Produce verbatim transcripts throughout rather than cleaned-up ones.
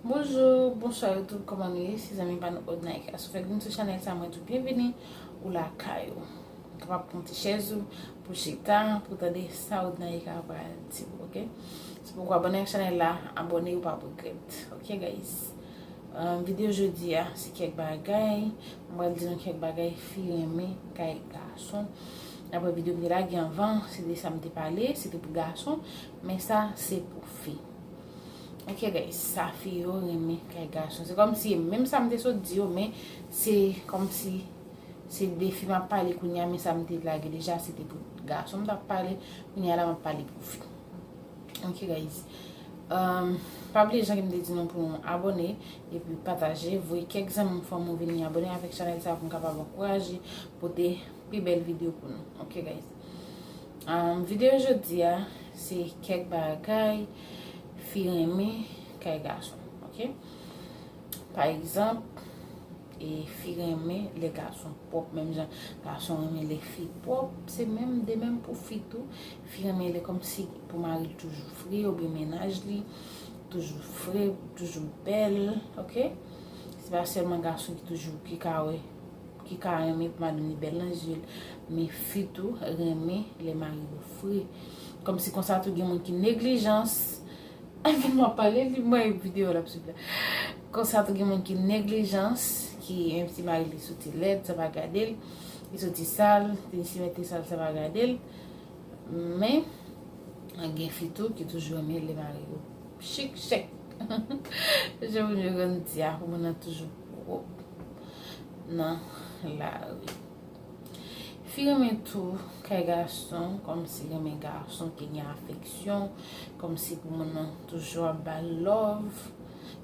Bonjou, bonswa YouTube, kòman nou ye? Se zanmi pa nou Odnaika. Si w fèk vin sou chanèl sa, mwen di w byenvini, ou lakay ou. Kapab pran ti chèz ou pou chita, pou tande sa Odnaika pral di w, oke? Se pou w abòne ak chanèl la, abòne, ou p ap regrèt. Oke, guys? Um, videyo jodi a, se kèk bagay, mwen pral di nou kèk bagay fi renmen kay gason. Apre videyo m te lage anvan, se de sa m te pale, se te pou gason, men sa se pou fi. Oke, guys, sa fi yo renmen kay gason. Se kòmsi, menm sa m te sot di yo, men se kòmsi se de fi m ap pale kounye a, men sa m te lage deja, se te pou gason m t ap pale, kounye a la m ap pale pou fi. Oke, guys. Um, pa bliye jan ke m te di nou pou nou abòne, epi pataje, voye kèk zanmi fanmi w vini abòne avèk chanèl sa pou m kapab ankouraje, pote pi bèl videyo pou nou. Oke, guys. Um, videyo jodi a, se kèk bagay fi renmen kay gason, oke? Pa egzanp, e fi renmen lè gason pwòp, menm jan gason renmen lè fi pwòp, se menm de menm pou fi tou. Fi renmen lè kòmsi pou mari l toujou fre, oubyen mennaj li toujou fre, toujou bèl, oke? Se pa sèlman gason ki toujou, ki ka wè, ki ka renmen pou madanm li bèl nan zye l, men fi tou renmen lè mari yo fre. Kòmsi konsa tou gen moun ki neglijans. Anpil m ap pale, li mwen videyo l ap swiv la. Konsa tou gen moun ki neglijans, ki menm si mari li soti lèd, sa pa gade l, li soti sal, li si mete sal, sa pa gade l. Men, gen fi tou ki toujou renmen lè mari yo chik chèk. Jan moun yo konn di a, pou moun nan toujou pwòp nan lari. Fi renmen tou kay gason, kòmsi renmen gason ki gen afeksyon, kòmsi pou moun nan toujou ap ba l love.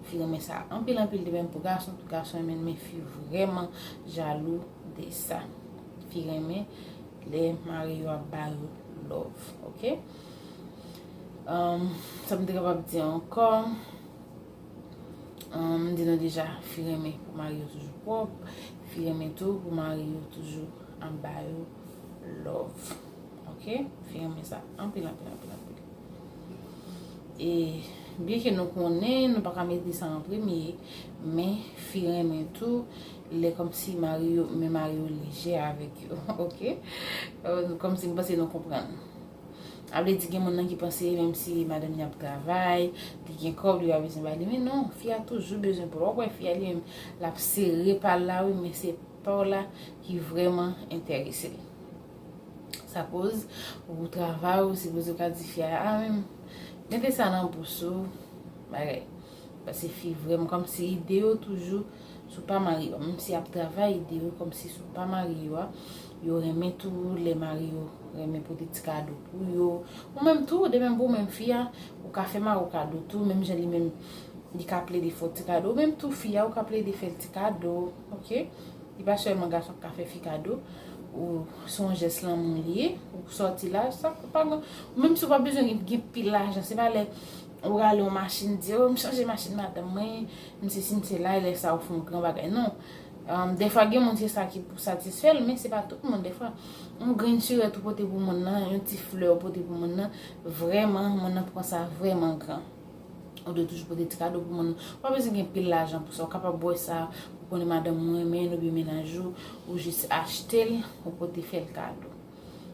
Fi renmen sa anpil, anpil, de menm pou gason, tout gason renmen l, men fi vrèman jalou de sa. Fi renmen lè mari yo ap ba yo love, oke? Um, sa m te kapab di ankò? Um, m di nou deja, fi renmen pou mari yo toujou pwòp, fi renmen tou pou mari yo toujou ap ba yo love. Oke? Fi renmen sa anpil, anpil, anpil, anpil. E byenke nou konnen, nou pa ka mete sa an premye, men fi renmen tou lè kòmsi mari yo, men mari yo lejè avèk yo, oke? Euh, kòmsi m panse nou konprann. A vle di gen moun nan ki panse menm si madanm li ap travay, li gen kòb, li pa bezwen ba li. Men non, fi a toujou bezwen pa w. W ap wè fi a li menm, l ap sere pa l la wi, men se pa w la ki vrèman enterese l. Sa koz, ou travay, ou sipoze w ka di fi a, a menm, mete sa nan bous ou, bagay. Paske fi vrèman kòmsi ide yo toujou sou pa mari yo. Menm si y ap travay, ide yo kòmsi sou pa mari yo a. Yo renmen tou lè mari yo renmen pote ti kado pou yo. Ou menm tou, de menm pou ou menm fi a, ou ka fè mari w kado tou, menm jan li menm, li ka plede fè w ti kado. Ou menm tou fi a, ou ka plede fè l ti kado, oke? Li pa sèlman gason k ka fè fi kado. Ou se yon jès lanmou li ye. Ou sòti la, sa pa gen, menm si w pa bezwen gen, gen pil lajan, se pa lè ou rale yon machin, di, "Oh, m chanje machin madanm mwen, m sesi, m sela," e lè sa ou fè yon gran bagay. Non. Um, dèfwa gen moun se sa ki pou satisfè l, men se pa tout moun. Dèfwa, yon grenn sirèt ou pote pou moun nan, yon ti flè ou pote pou moun nan, vrèman, moun nan pran sa vrèman gran. Ou dwe toujou pote ti kado pou moun. Ou pa bezwen gen pil lajan pou sa. Ou kapab wè sa, ou konnen madanm ou renmen l oubyen mennaj ou, ou jis achte l, ou pote fè l kado.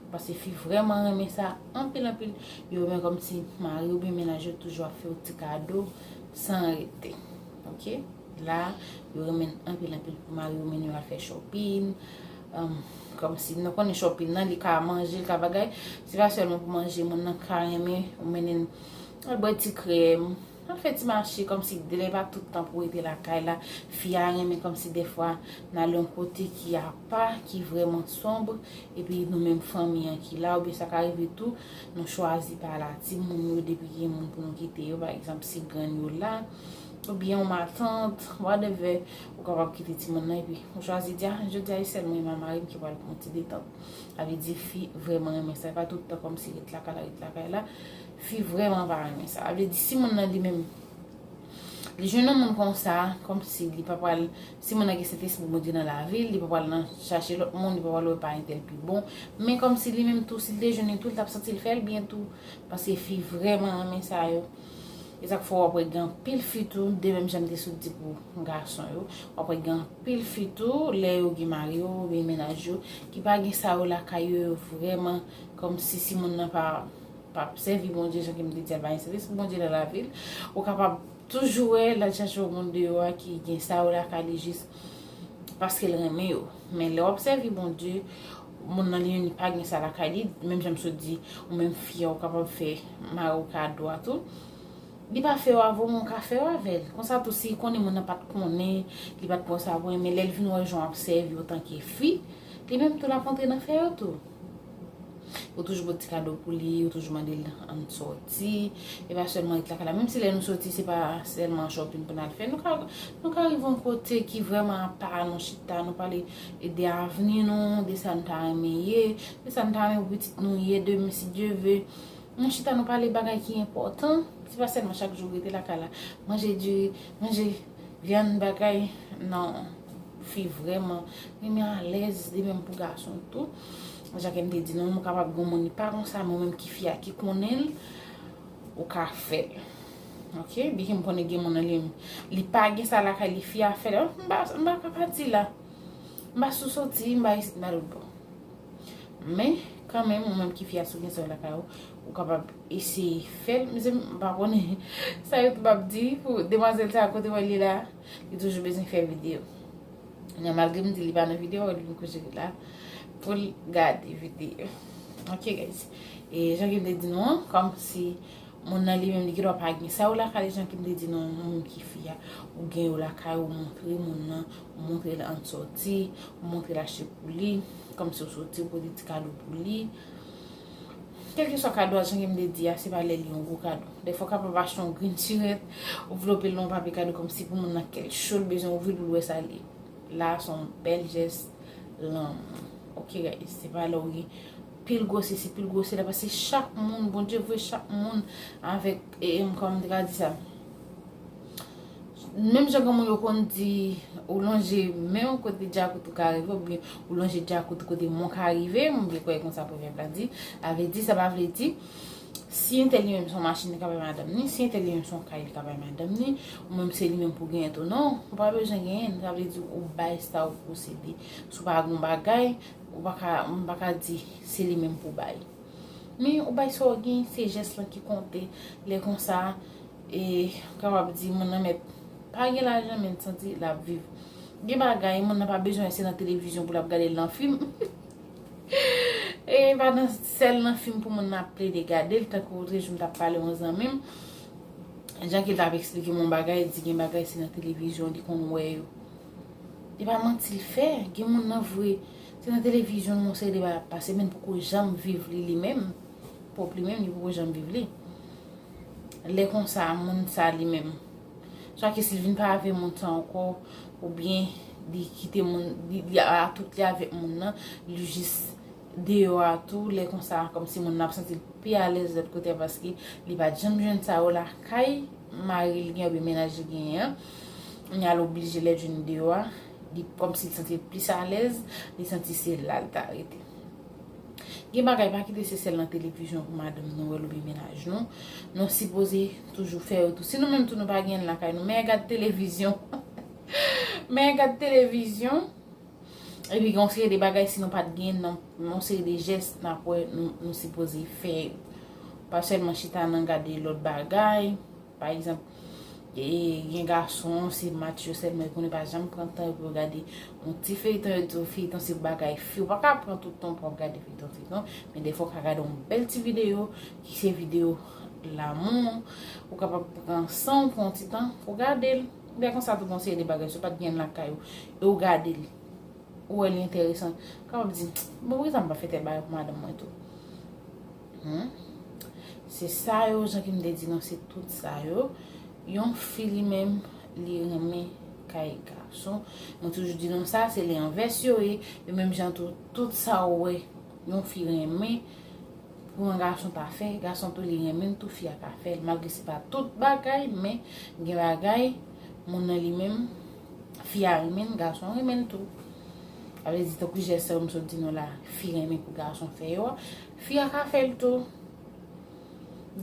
Paske fi vrèman renmen sa anpil, anpil. Yo renmen kòmsi mari oubyen mennaj yo toujou ap fè yo ti kado san rete. Oke? La, yo renmen anpil, anpil pou mari yo mennen yo al fè shopping. Um, kòmsi nou konnen shopping nan, li ka manje, li ka bagay. Se pa sèlman pou manje, moun nan ka renmen ou mennen l al bwè ti krèm, al fè ti mache, kòmsi de lè pa tout tan pou rete lakay la. Fi a renmen kòmsi dèfwa n al yon kote ki apa, ki vrèman sonb, epi nou menm fanmi an ki la, oubyen sa ka rive tou, nou chwazi pa al a timoun yo depi gen moun pou nou kite yo, pa egzanp, si grann yo la, oubyen yon matant, whatever, ou kapab kite timoun nan, epi ou chwazi di, a, jodi a, e sèl mwen e mari m ki pral pran yon ti detant. Sa vle di fi vrèman renmen sa. E pa tout tan kòmsi ret lakay la, ret lakay la. Fi vrèman pa renmen sa. Sa vle di si moun nan li menm, li jwenn yon moun konsa, kòmsi li pa pral, si moun nan gen Sentespri Bondye nan lavi l, li pa pral nan chache lòt moun, li pa pral wè pa entèl pi bon. Men kòmsi li menm tou, si l te jwenn li tou, li t ap santi l fè l byen tou. Paske fi vrèman renmen sa yo. E sa k fè w ap wè gen anpil fi tou, de menm jan m te sot di pou gason yo, w ap wè gen anpil fi tou, lè yo gen mari yo, oubyen mennaj yo, ki pa gen sa yo lakay yo, yo vrèman kòmsi si moun nan pa, pa ap sèvi Bondye, jan ke m te di a, l pa gen sèvis pou Bondye nan lavi l, ou kapab toujou wè l al chache yon moun deyò a ki gen sa yo lakay li jis paske l renmen yo. Men lè w ap sèvi Bondye, moun nan li menm li pa gen sa lakay li, menm jan m sot di, ou menm fi a, ou kapab fè mari w kado a tou. Li pa fè yo avè w, men w ka fè yo avè l. Konsa tou, si konnen moun nan pa t konnen, li pa t pran sa pou renmen, lè l vin wè jan w ap sèvi otanke fi, li menm tou l ap antre nan fè yo tou. Ou toujou pote ti kado pou li, ou toujou mande l ann sòti. E pa sèlman ret lakay la. Menm si lè nou sòti, se pa sèlman shopping pou n al fè. Nou ka, nou ka rive yon kote ki vrèman apa, nou chita, nou pale de avni nou, de sa nou ta renmen ye, de sa nou ta renmen pou pitit nou ye demen, si Dye ve. Nou chita, nou pale bagay ki enpòtan. Se pa sèlman chak jou rete lakay la, manje diri, manje vyann, bagay. Non. Fi vrèman renmen alèz, de menm pou gason tou. Jan ke m te di nou, ou kapab gen moun li pa konsa, men ou menm ki fi a ki konnen l, ou ka fè l. Ok? Byenke m konnen gen moun nan li, li pa gen sa lakay li, fi a fè l. M pa, m pa ka pati la. M pa sou soti, m pa isit, m pa lòt bò. Men, kanmenm, ou menm ki fi a, si w gen sa yo lakay ou, ou kapab eseye fè l. Mezanmi, m pa konnen sa YouTube ap di pou demwazèl sa a, kote w wè li la, li toujou bezwen fè videyo. Nan malgre m di li pa nan videyo, li vin kouche la pou l gade videyo. Ok, guys. E jan ke m te di nou an, kòmsi moun nan li menm li gendwa pa gen sa yo lakay li, jan ke m te di nou, ou menm ki fi a, ou gen yo lakay ou, montre moun nan, ou montre l ann sòti, ou montre l achte pou li, kòmsi ou soti, ou pote ti kado pou li. Kèlkeswa kado a, jan ke m te di a, se pa lè li yon gwo kado. Dèfwa w kapab achte yon grenn sirèt, ou vlope l nan yon papye kado kòmsi pou moun nan kè l cho, l bezwen ouvri l pou l wè sa l ye. La, se yon bèl jès lanmou. Ok, guys, se pa lè w gen pil gwosè, se pil gwosè la, paske chak moun, Bondye voye chak moun avèk, e, e, kòman m te ka di sa? Menm jan granmoun yo konn di, ou lonje men w kote djakout ou ka rive, oubyen ou lonje djakout ou kote men w ka rive, m byen kwè konsa pwovèb la di. Sa vle di, sa pa vle di, si entèl li menm se yon machin, li ka bay madanm ni, si entèl li menm se yon kay, li ka bay madanm ni, ou menm se li menm pou genyen tou. Non, ou pa bezwen genyen l, sa vle di ou bay sa ou posede. Si w pa gen yon bagay, ou pa ka, m pa ka di se li menm pou bay. Men ou bay sa w gen, se jès lan ki konte. Lè konsa, e, kapab di moun nan mèt pa gen lajan, men l santi l ap viv. Gen bagay, moun nan pa bezwen se nan televizyon pou l ap gade l nan fim. E pa nan sèl nan fim pou moun nan ap plede gade l, tankou otrejou m t ap pale yon zanmi m. Jan ke l t ap eksplike m yon bagay, li di gen bagay se nan televizyon li konn wè yo. E pa manti l fè, gen moun nan vre, se nan televizyon yon seri de bagay ap pase, men l poko janm viv li, li menm, pwòp li menm, li poko janm viv li. Lè konsa, moun sa li menm, swa ke si l vin pa avè moun sa ankò, oubyen li kite moun, li, li a tout li avèk moun nan, li jis deyò a tou, lè konsa, kòmsi moun nan ap santi l pi alèz lòt kote a, paske li pa t janm jwenn sa yo lakay mari l gen oubyen mennaj li genyen an. Kounye a l oblije lè l jwenn deyò a, li kòmsi l santi l plis alèz, li santi se la l ta rete. Gen bagay, pa kite se sèl nan televizyon pou madanm nou wè l oubyen mennaj nou. Nou sipoze toujou fè yo tou. Si nou menm tou nou pa genyen l lakay nou, men gad televizyon. Men gad televizyon. Epi gen yon seri de bagay, si nou pa t gen nan yon seri de jès n ap wè nou, nou sipoze fè yo. Pa sèlman chita nan gade lòt bagay. Pa egzanp, e, gen gason, se match yo sèlman yo konnen, pa janm pran tan yo pou yo gade yon ti feyton, yo di w feyton se bagay fi. Ou pa ka pran tout tan pou w ap gade feyton, feyton, men defwa w ka gade yon bèl ti videyo ki se videyo lanmou. Ou kapab pran san w, pran yon ti tan pou w gade l. Lè konsa tou, gen yon seri de bagay, si w pa t gen l lakay ou, e w gade l, ou wè li enteresan, kapab di, bon, poukisa m pa fè tèl bagay pou madanm mwen tou? Hmm? Se sa yo, jan ke m te di nou, se tout sa yo. Yon fi li menm, li renmen kay gason. Mwen toujou di nou sa, se lenvès yo ye. E menm jan tou, tout sa w wè yon fi renmen, pou yon gason ta fè, gason tou li renmen l tou, fi a ka fè l. Malgre se pa tout bagay, men gen bagay, moun nan li menm, fi a renmen l, gason an renmen l tou. Sa vle di, tankou jès sa yo m sot di nou la, fi renmen pou gason fè yo a, fi a ka fè l tou.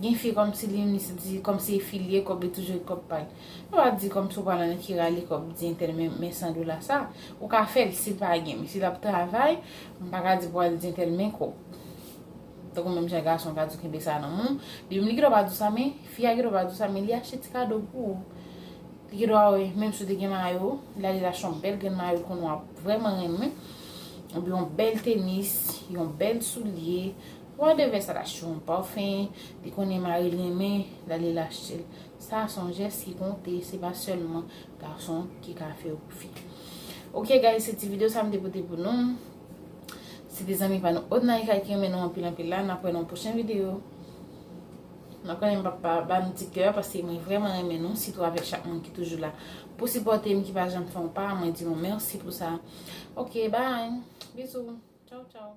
Gen fi kòmsi li menm li se di kòmsi e fi li ye, kòb li toujou e kòb pa l. Nou pa di kòmsi w pral annik rale kòb di entèl men, men san dola sa. Ou ka fè l si l pa gen, men si l ap travay, m pa ka di pou al di entèl men kòb. Tankou menm jan gason ka di w kenbe sa nan men w. Li menm li gen dwa pa di w sa, men fi a gen dwa pa di w sa, men li achte ti kado pou ou. Li gen dwa wè, menm si w te gen mayo, li ale l achte yon bèl grenn mayo l konnen w ap vrèman renmen. Oubyen yon bèl tenis, yon bèl soulye, whatever sa l achte, yon pafen, li konnen mari l renmen, l ale l achte l. Sa se yon jès ki konte, se pa sèlman gason ki ka fè yo pou fi. Ok guys, se ti videyo sa m te pote pou nou. Se te zanmi pa nou Odnaika ki renmen nou anpil anpil la. N ap wè nan yon pwochen videyo. Nou konnen m p ap pa ba nou ti kè paske mwen vrèman renmen nou, sitou avèk chak moun ki toujou la pou sipòte m, ki pa janm fè yon pa. Mwen di nou mèsi pou sa. Ok, bye. Bizou. Tchaw, tchaw.